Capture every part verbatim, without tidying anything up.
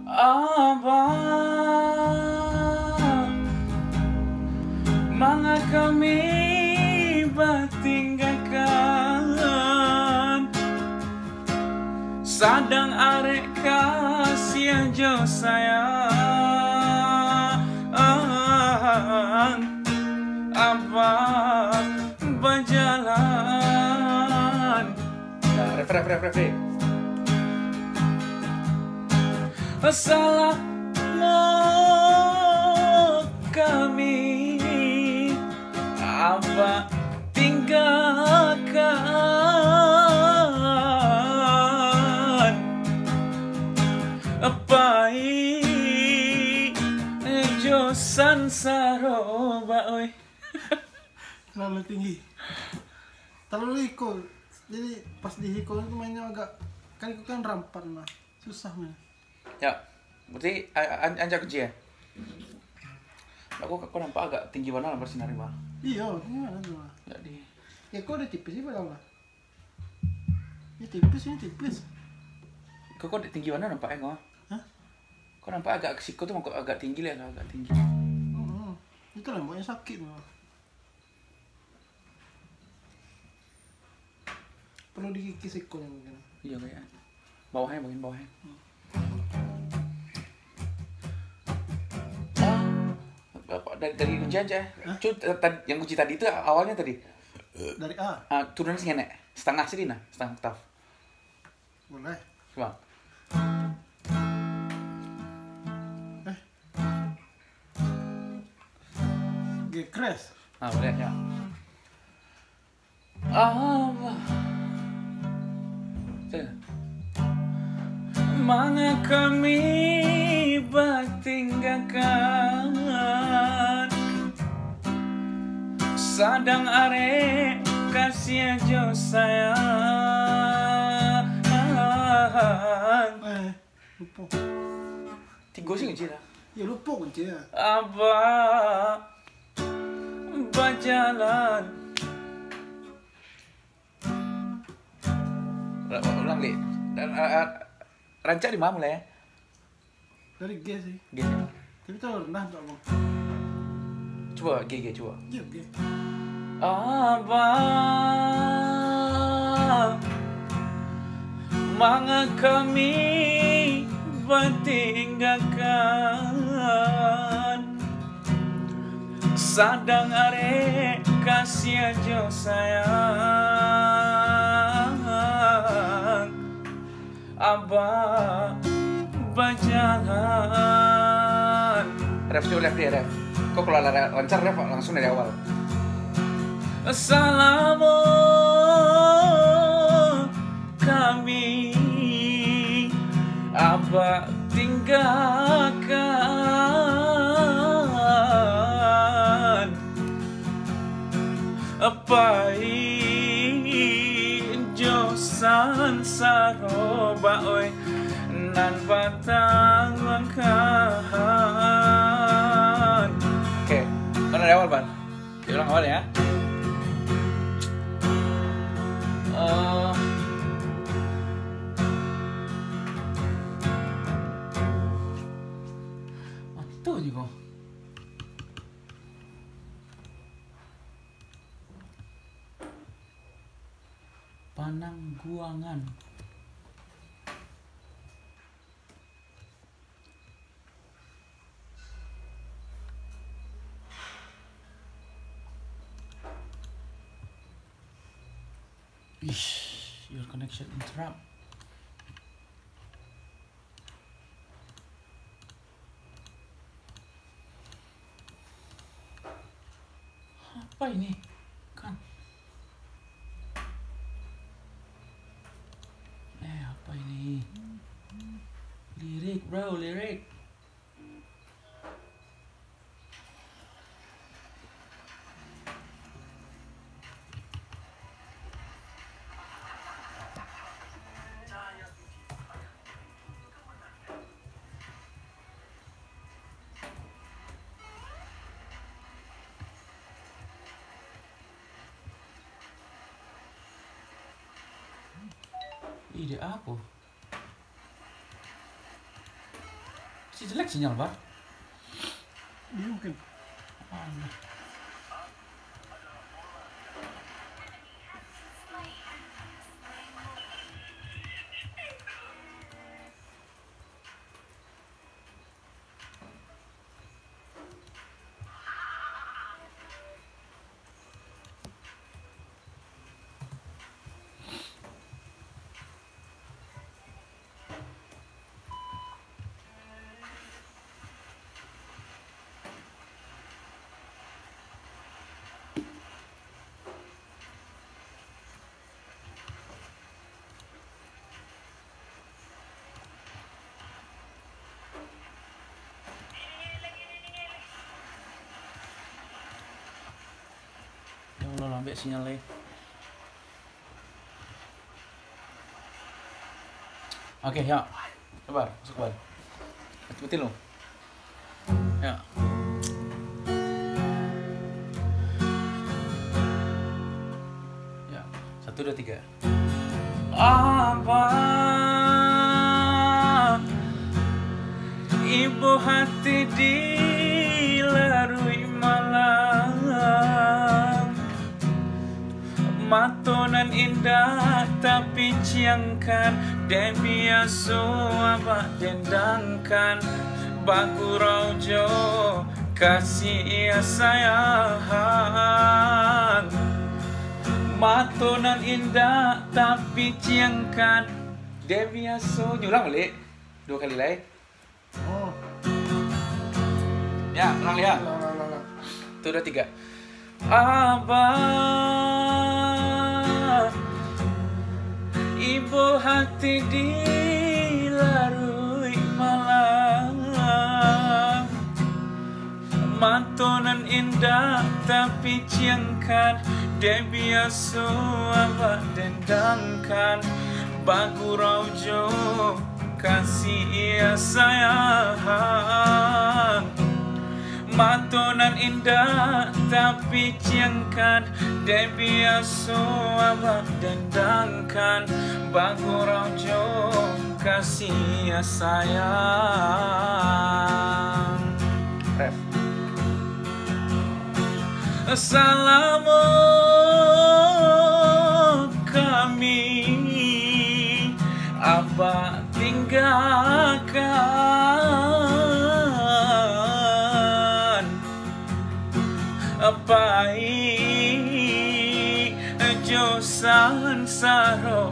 Abah, manga kami batinggakan, sadang arek kasiah jo sayang, Abah bajalan. Nah, ref, ref, ref, ref, ref. Salah mo kami, Abah tinggakan, pai jo sansaro, Bah, oi. Terlalu tinggi. Terlalu iko. Jadi, pas di iko tu mainnya agak, kan iko kan rampan lah. Susah main. Ya, berarti a-, a-, anjak kunci ya? Aku, aku nampak agak tinggi bana lah pas nari, Bah. Iya, tinggi bana tu, Bah. Jadi, ya, kok udah tipis sih padahal, Bah. Ini tipis, ini tipis. Kok, kok tinggi bana nampaknya kok? Hah? Kok nampak agak ke siko tu, kok agak tinggi lah, agak tinggi. Heeh. Itu lembutnya sakit, Bah. Perlu dikikis ikonyo mungkin. Iya, kayak bawahnya, bagian bawahnya. Hmm. Ah, apa, dari, dari kunci aja. Hah? Cu-, ta-, tad-, yang kunci tadi itu awalnya tadi. Dari A. Ah, turun sini, Nek. Setengah sini, nah, setengah oktav. Boleh. Coba. Eh. G crash. Ah, boleh, ya. Allah. Sini. Manga kami batinggakan, sadang arek kasiah jo sayang. Eh, lupo. Tigo sih kunci lah. Ya, lupo kunci ya. Abah bajalan. Ra-, ulang, Lik. Dan, a, a, rancak di mana mulai, ya? Dari G sih. G. Tapi terlalu rendah untuk abang. Coba G, G, coba. G, G. Abah, manga kami batinggakan, sadang arek kasiah jo sayang. Abah bajalan. Ref, coba ref dia, ref. Kok kalau ada lancar, ref, langsung dari awal. Salamo kami Abah tinggakan, pai jo sansaro, Bah, oi, nan batangkan. Oke, mana dari awal, Ban? Diulang awal, ya. Eh, mantu juga. Panangguangan. Ish, your connection interrupt. Apa ini? Kan. Eh, apa ini? Lirik, bro, lirik. Ide apa? Jelek sinyal, Bah. Mungkin. Ya Allah, lambek sinyal lai. Oke, ya. Sabar, masuk, sabar. Betul, betul, loh. Ya. Ya, satu, dua, tiga. Abah, ibo hati dilaruik malam. Mato nan indak tapiciangkan, dek biaso abah dendangkan, bagurau jo kasih sayang. Mato nan indak tapiciangkan, dek biaso, ulang baliak, duo kali lai. Oh. Ya, ulang, ya. Ulang, ulang, ulang, ulang. Satu, dua, tiga. Abah, ibo hati dilaruik malam. Mato nan indak tapiciangkan, dek biaso abah dendangkan, bagurau jo kasih sayang. Mato nan indak tapiciangkan, dek biaso abah dendangkan, bagurau jo kasih sayang. Ref. Salamo kami abah tinggakan, pai jo sansaro,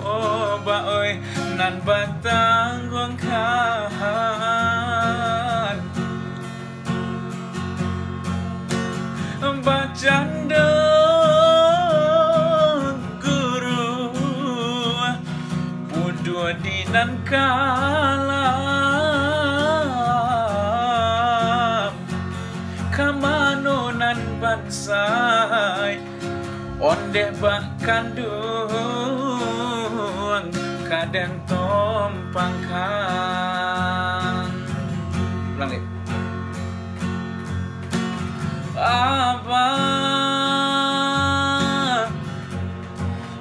Bah oi, nan batangguangkan. Bacando guru, puduah di nan kalam, ka mano nan bansaik, ondeh bak kanduang ka den tompangkan. Ulang, Dek. Abah,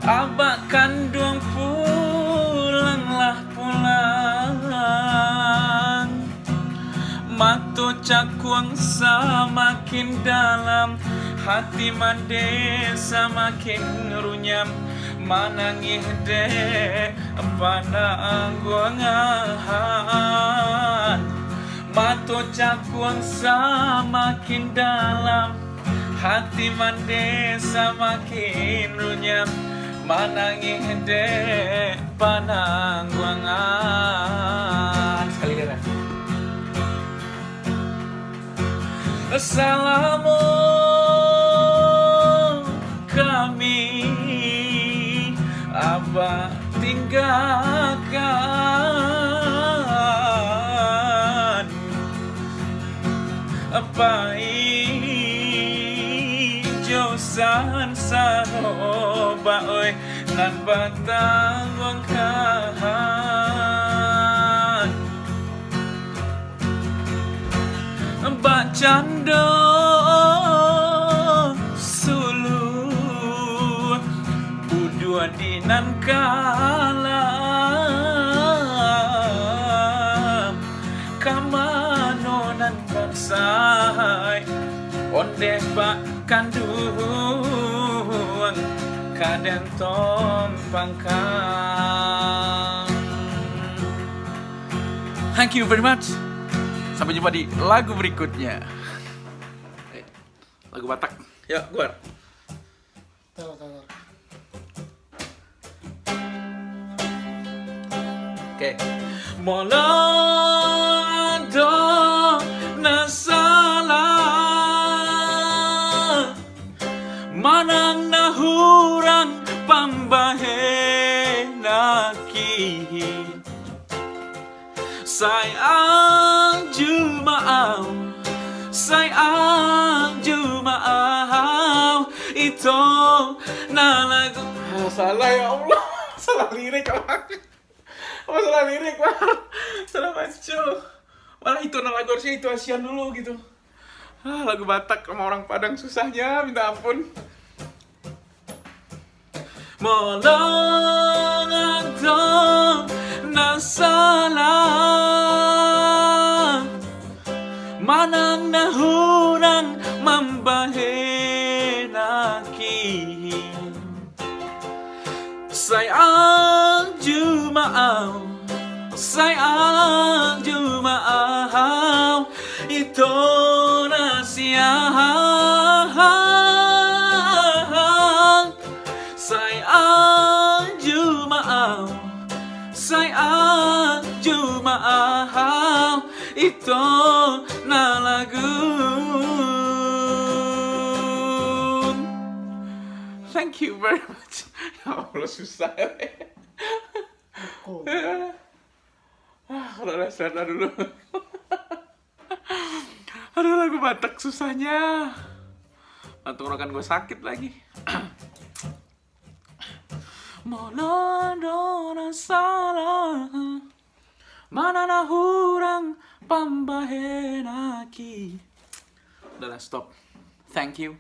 abah kanduang pulanglah pulang. Mato cakuang samakin dalam, hati mandeh samakin runyam, manangih dek panangguangan. Mato cakuang samakin dalam, hati mandeh samakin runyam, manangih dek panangguangan. Sakali lai, Ref. Salamo kami abah tinggakan, pai jo sansaro, Bah oi, nan batangguangkan. Bak cando sulu, buduah di nan kalam, kama Ondeh bak kanduang ka den tompangkan. Thank you very much. Sampai jumpa di lagu berikutnya. Eh, lagu Batak. Ya, keluar. Tar, tar, tar. Oke. Molo ado nan salah, manang nan hurang pambahen aki. Sayang jo maaf, sayang jo maaf, itu nan lagu. Ah, salah, ya Allah. Salah lirik, kawan. Apa salah lirik, Bang? Salah baco. Malah itu nan lagu harusnya itu Asian dulu gitu. Ah, lagu Batak sama orang Padang susahnya, minta ampun. Molo ado nan salah, manang nan hurang mambahen aki. Sayang jo maaf, sayang jo maaf, itu nasihat. Sayang jo maaf, sayang jo maaf, itu nan lagu. Thank you very much. Ya Allah, susah. Kok? Ah, kalau dah, istirahat dulu. Aduh, lagu Batak susahnya. Nah, tenggorokan gue sakit lagi. Molo ado nan salah, manang nan hurang pambahen aki. Udah lah, stop. Thank you.